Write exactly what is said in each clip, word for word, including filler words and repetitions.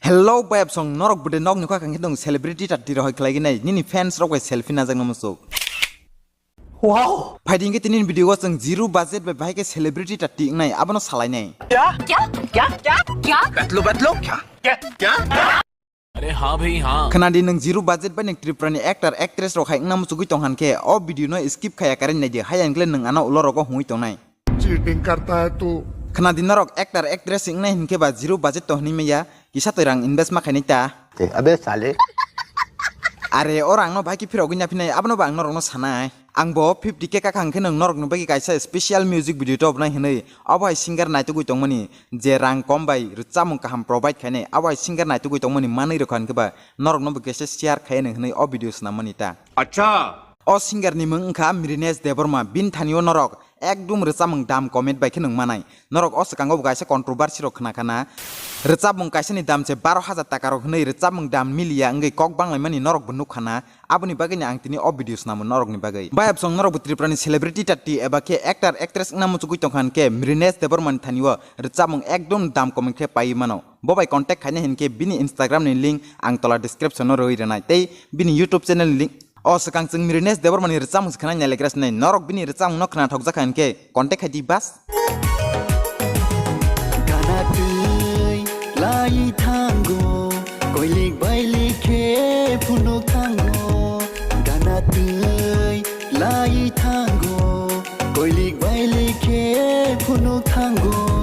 Hello, bayapsong, norok bude nok nukha kangkhe tong celebrity ta tiro hoi khlai nai, nini fans rok bai selfie najak namo sok. Wow! Phaidi hwnkhe tini video o chwng zero budget bai bahai khe celebrity ta ti wngnai, abono salai nai. क्या? क्या? क्या? क्या? क्या? बतलो, बतलो, क्या? क्या? क्या? अरे हाँ भाई, हाँ। Khwnadi nwng zero budget bai nwng Tripura ni actor, actress rok hai wngna muchugwi tong han khe, o video no skip khaya karwi nai di, haya hwnkhe nwng ano ulo rogo hwnwi tongnai. Cheating करता है तू। Khwnadi norok actor, actress wngnai hinkhe ba zero budget to hwnwi maya, kisa twi rang invest ma khainai ta. अबे साले। Are, o rang no bahai khe phirogwi na phinai, abono bo ang norok no sanai. Ang bo fifty K kakha hwnkhe nwng norok ni bagwi kaisa special music video to obnai hwnwi, abo hai singer naitugwi tongmani je rang kom bai rwchapmung kaham provide khainai, abo hai singer naitugwi tongmani manwi rwkha hwnkhe ba norok no bo kaisa share khainai hwnwi o video swnam mani ta. Acha! O singer ni mung wngkha Mrinesh Debbarma, bini thani o norok ekdum rwchapmung dam comment bai khe nwng manai. Norok o swkango bo kaisa controversy rok khna khana. Rwchapmung kaisa ni dam se baro hajar taka rok hwnwi rwchapmung dam miliya wngwi kok banglaimani norok bo nuk khana. Aboni bagwi ni ang tini o video swnamo norok ni bagwi. Bayapsong norok bo Tripura ni celebrity ta ti eba khe actor actress wngna muchugwi tongkha hwnkhe Mrinesh Debbarma ni thani o rwchapmung ekdum dam comment khe paiwi mano. Bo bai contact khaina hinkhe bini Instagram ni link ang tola description o rwi rwnai tei bini YouTube channel ni link. O swkang chwng Mrinesh Debbarma ni rwchapmung se khwnai nailagra sinai. Norok bini rwchapmung no khwnathok jakha hinkhe contact khai di bas. Gana twi lai thango, koilik bailik khe phunuk thango. Gana twi lai thango, koilik bailik khe phunuk thango.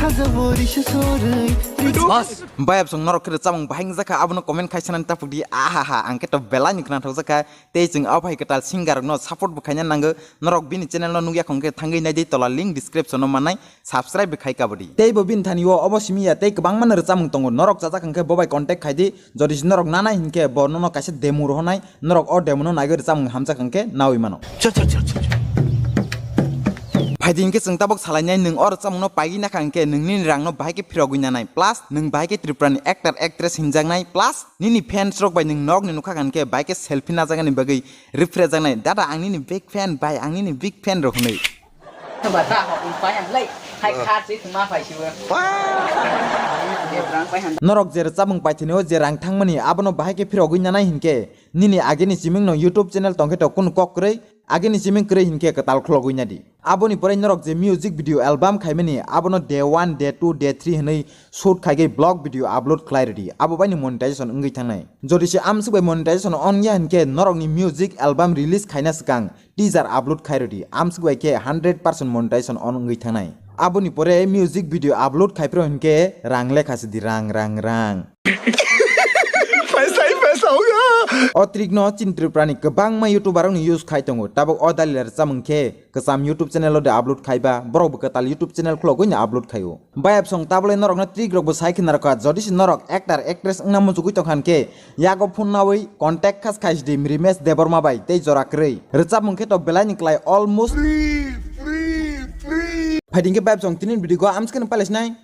Khajabo risa sorwi, risa. Bas. Bayapsong norok khe rwchapmung bahai wngjakha, abono comment khai sanani tapuk di. Ahaha, ang khe to belai ni khwnathok jakha. Tei chwng o bai kwtal singer rokno support bo khaina nango. Norok bini channel no nukya khong khe thangwi nai di, tola link description o manai, subscribe bo khai kabo di. Tei bo bini thani o obo simi ya tei kwbangma no rwchapmung tongo. Norok chajak hwnkhe bo bai contact khai di. Jodi se norok nanai hinkhe bo nono kaisa demo rohonai. Norok o demo no naiwi rwchapmung hamjak hwnkhe nawi mano. Chal, chal, chal, chal, chal. Phaidi hinkhe chwng tabok salainai, nwng o rwchapmung no paigwi nakha hwnkhe nwng nini rang no bahai khe phirogwi nanai. Plus nwng bahai khe Tripura ni actor actress hinjaknai. Plus nini fans rok bai nwng nok ni nukha hwnkhe bahai khe selfie najaknani bagwi rwphrejaknai, "Dada, ang nini big fan bai, ang nini big fan," rok hwnwi. Ba ta ho, um, pai ang lei. Hai kha si thuma phai si bo. Wow. Rang pai han. Norok je rwchapmung paithini o je rang thangmani abono bahai khe phirogwi nanai hinkhe nini agini siming no YouTube channel tongkhe to kunu kok kwrwi, agini siming kwrwi hinkhe kwtal khulogwi nadi. Aboni pore norok je music video album khaimani, abono day one, day two, day three hwnwi shoot khaigwi vlog video upload khlai rwdi. Abo bai ni monetization wngwi thangnai. Jodi se amswk bai monetization ongya hinkhe norokni music album release khaina swkang teaser upload khai rwdi. Amswk bai khe hundred percent monetization on wngwi thangnai. Aboni pore music video upload khai phiro hinkhe rang lekha sidi, rang, rang, rang. Paisa hi paisa hoga. O trick no chini Tripura ni kwbangma YouTuber rok ni use khai tongo. Tabok o Dalila rwchapmung khe kwcham YouTube channel o de upload khaiba, borok bo kwtal YouTube channel khulogwi no upload khaio. Bayapsong tabole norok no trick rok bo sai khna rwkha. Jodi se norok actor actress wngna muchugwi tongkha hinkhe yago phone nawi contact khas khai sidi Mrinesh Debbarma bai tei jora kwrwi. Rwchapmung khe to belai ni klai almost. Free, free, free. Phaidi hinkhe bayapsong tini video go amswk no pailasinai.